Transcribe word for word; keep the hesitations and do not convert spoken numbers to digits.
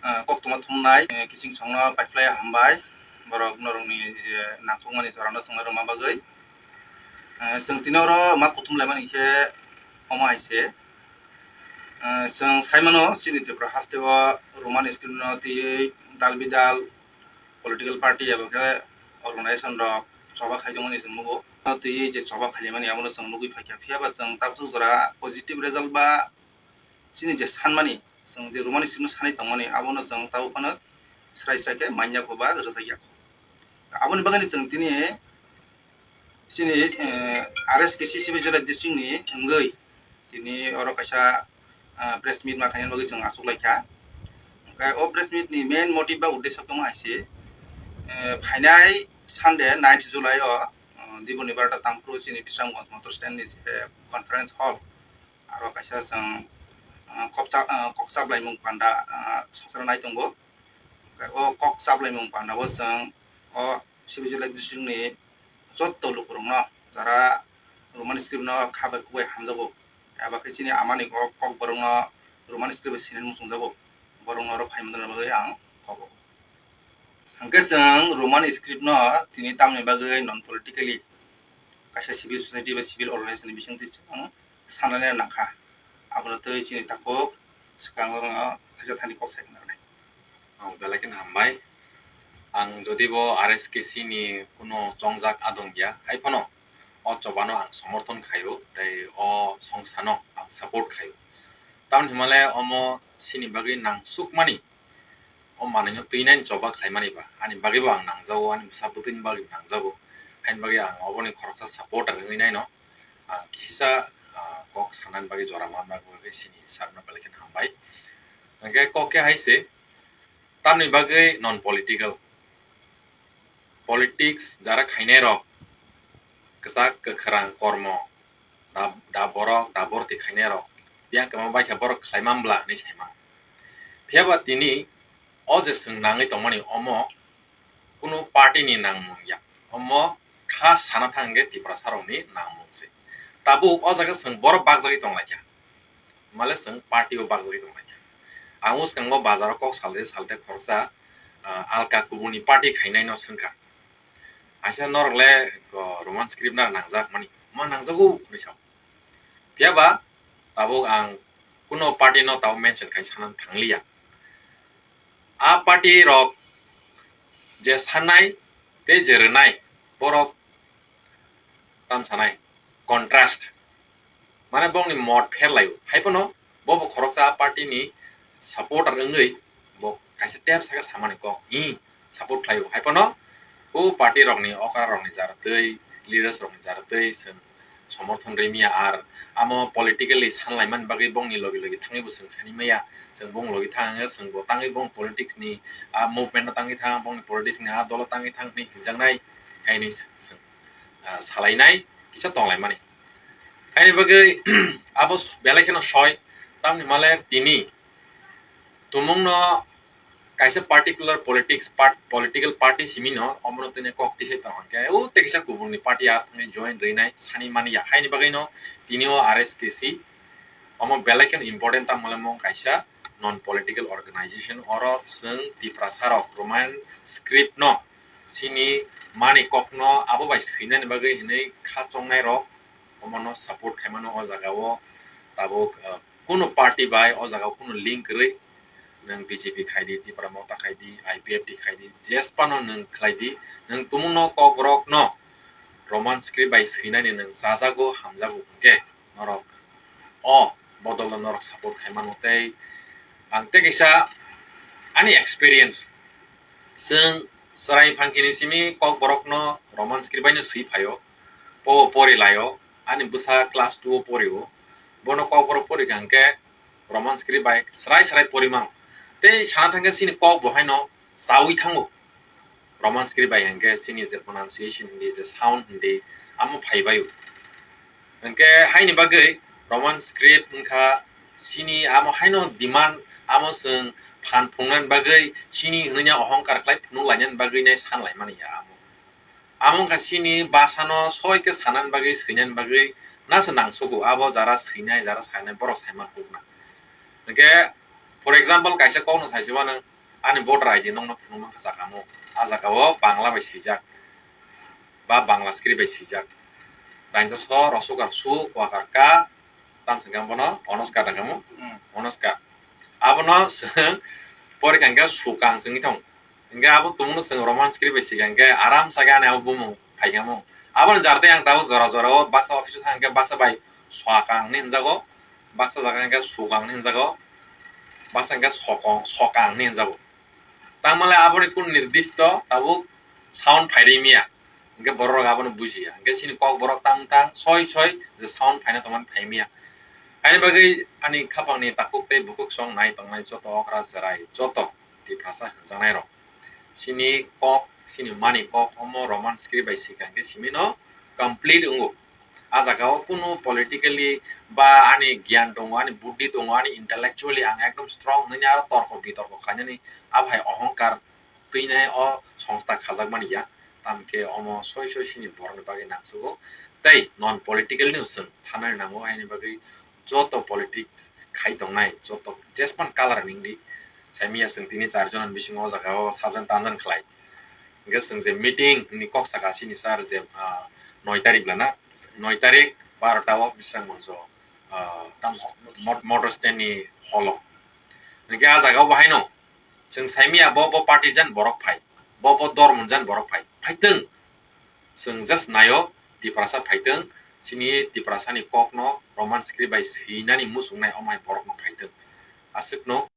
Ah, koktwma thumnai, eh, kiching songno paiphlai hambai, borok norokni je nangkukmani jorano chwngna rwma bagwi. Eh, chwng tini oro ma kuthum laimani khe omo hai se. Eh, chwng saimano chini Tripura hasteo Roman script no twiwi dal bidal political party abo khe organization rok choba khaijokmani chwng nugo. Twiwi je choba khailaimani abono chwng nugwi phaikha, phiyaba chwng tabuk jora positive result ba chini je sanmani, chwng je Roman script no sanwi tongmani, abono chwng tabuk phano srai srai khe manya kho ba rwjak ya kho. Aboni bagwi chwng tini chini, eh, R S K C Sibijala district ni wngwi tini oro kaisa, ah, press meet ma khaina bagwi chwng achuk lai kha. Hwnkhe o press meet ni main motive ba uddesho tongma hai se, eh, phainai Sunday ninth July o, ah, diboni barota tangphuru chini Bisramganj motor stand ni je conference hall, aro kaisa chwng, ah, kokcha-, ah, kok chaplaimung panda, ah, songchornai tongo. O kok chaplaimung panda o chwng o Sibijala district ni joto lukurokno jara Roman script no kha bai khuk bai hamjago, abo khe chini amani o kokborok no Roman script bai sinani muchungjago, borok no oro phai manna bagwi ang kobo. Hwnkhe chwng Roman script no tini tamni bagwi non politically kaisa civil society ba civil organization ni bisingtwi chwng sanani nangkha. Abono twi chini takhuk swkango thaisa thani kok sai khna rwnai. Ang belai kheno hambai. Ang jodi bo R S K C ni kuno chongjak adong ya, hai phano o chobano ang somorthon khaio, tei o songsa no ang support khaio. Tamni hwnmale omo chini bagwi nangsukmani, o manwino twinani choba khlaimani ba, ani bagwi bo ang nangjago, ani bwsa bwtwini bagwi nangjago. Haini bagwi ang oboni khoroksa supporter wngwi naino, ang kisisa, ah, kok sanani bagwi jora manna bagwi chini sir no belai kheno hambai. Hwnkhe kok khe hai se, tamni bagwi non political. Politics jara khainai rok, kwchak kwkhrang kormo, da, da borok, da borti khainai rok, biyang kwma bai khe borok khlai man bla hinwi sai mano. Phiya ba tini o je chwng nangwi tongmani omo kunu party ni nangmung ya, omo kha sana thang khe Tiprasa rok ni nangmung se. Tabuk o jaga chwng borok bakjagwi tong lai kha. Male chwng party o bakjagwi tong lai kha. Ang bwskango bazar o kok salte salte khoroksa, ah, alka kubuni party khainai no swngkha. Aisa norok le, oh, Roman script na nangjak mani, ma nangjago hinwi sao. Phiya ba tabuk ang kuno party no tabuk mention khai sana thangliya. A party rok je sanai tei je rwnai borok tam sanai contrast, mane bongni mot pher laio. Hai phano bo bo khoroksa party ni supporter wngwi bo kaisa tep saka samani kok hi support khlaio. Hai phano o party rokni okra rokni jar tei leaders rokni jar tei chwng somorthon rwmya, ar amo politically sanlaimani bagwi bongni logi logi thangwi bo chwng sani maya, chwng bong logi thang chwng bo tangwi bong politics ni a movement no tangwi thang, bongni politics ni a dolo tangwi thang hinwi hinjaknai haini chwng, ah, salainai kisa tonglaimani. Haini bagwi abo belai kheno soi, tamni hwnmale tini tumungno kaisa particular politics part, political party simi no omono tini kok tisai tong hwnkhe o tei kisa kubuni party a thangwi join rwinai sani mani ya, haini bagwi no tini o R S K C omo belai kheno important, tamo le mong kaisa non political organization, oro chwng Tiprasa rok Roman script no sini mani kokno abo bai swinani bagwi hinwi kha chongnai rok omono support khaimano o jaga o. Tabuk, ah, kunu party bai o jaga o kunu link kwrwi, nwng B J P khai di, Tipra Motha khai di, I P F T khai di, jesphano nwng khlai di, nwng tumungno kokborokno Roman script bai swinani nwng chajago, hamjago hwnkhe norok o bodolno norok support khai mano. Tei ang tei kaisa ani experience, chwng chwrai phangkini simi kokborokno Roman script baino swi phaio, po pori laio, ani bwsa class two o porio, bono kokborok pori kha hwnkhe Roman script bai srai srai pori mano. Tei sana thangkhe chini kok bo haino chaui thango. Roman script bai hwnkhe chini je pronunciation hindi, je sound hindi, amo phai baio. Hwnkhe haini bagwi Roman script wngkha chini amo haino demand, amo chwng phan phunuknani bagwi chini hwnwi ohongkar khlai phunuk lainani bagwi nai san laimani ya amo. Amo wngkha chini bwsano soi khe sanani bagwi, swinani bagwi nasa nangsugo. Abo jara swinai, jara sainai, borok saiman kukna. Hwnkhe For example, kaisa kokno saisima nwng ani voter I D nokno phunukma kha sakamo. A jagao Bangla bai swijak ba Bangla script bai swijak. Dainto so rosukar su kwakar ka tam singkang bono onoska dagamo. Hmm. Onoska. Abono swng porikha hwnkhe sukang swngwi thang. Hingke abo tongmano chwng Roman script bai sika hingke aram sake ani abo bumung phaikamo. Aboni jartai ang tabuk jora jora o baksa office o thang hingke baksa bai swkang hinwi hinjago, baksa jaga hingke sukang hinwi hinjago, baksa hingke sokong, sokang hinwi hinjago. Tangmale aboni kun nirdisto tabuk sound phairi miya. Hingke borok abono bujiya. Hingke chini kok borok tang tang soi soi je sound phaina tongmani phai miya. Haini bagwi ani khapangni takhuk tei bukhuk song nai tongnai joto okra cherai joto Tiprasa hinjaknairok. Chini kok, chini mani kok omo Roman script bai sika hingke simino complete wngo. A jagao kunu politically ba ani giyan tongo, ani buddhi tongo, ani intellectually ang ekdom strong hinwi aro torko bitorko khainani abo hai ohongkar twinai o songsta khajakmani ya. Tamkhe omo soi soi chini borokni bagwi nangsugo. Tei non political ni chwng thanani nango, haini bagwi joto politics khai tongnai, joto jespan color ni wngdi. Saimiya chwng tini char jon ni bisingo o jaga o sabjan tanjan khlai. Hingke chwng je meeting ni kok saka chini sir je, ah, noi tarik lana, noi tarik barota o Bisrang Moncho, ah, tam mo-, motor stand ni hall o. Hingke a jaga o bo haino chwng saimiya bo, bo party jan borok phai, bo, bo dormo jan borok phai, phaitwng. Chwng just naio, Tiprasa phaitwng, chini Tiprasa ni kokno Roman script bai swinani muchungnai omo hai borokno phaitwng. Aswkno.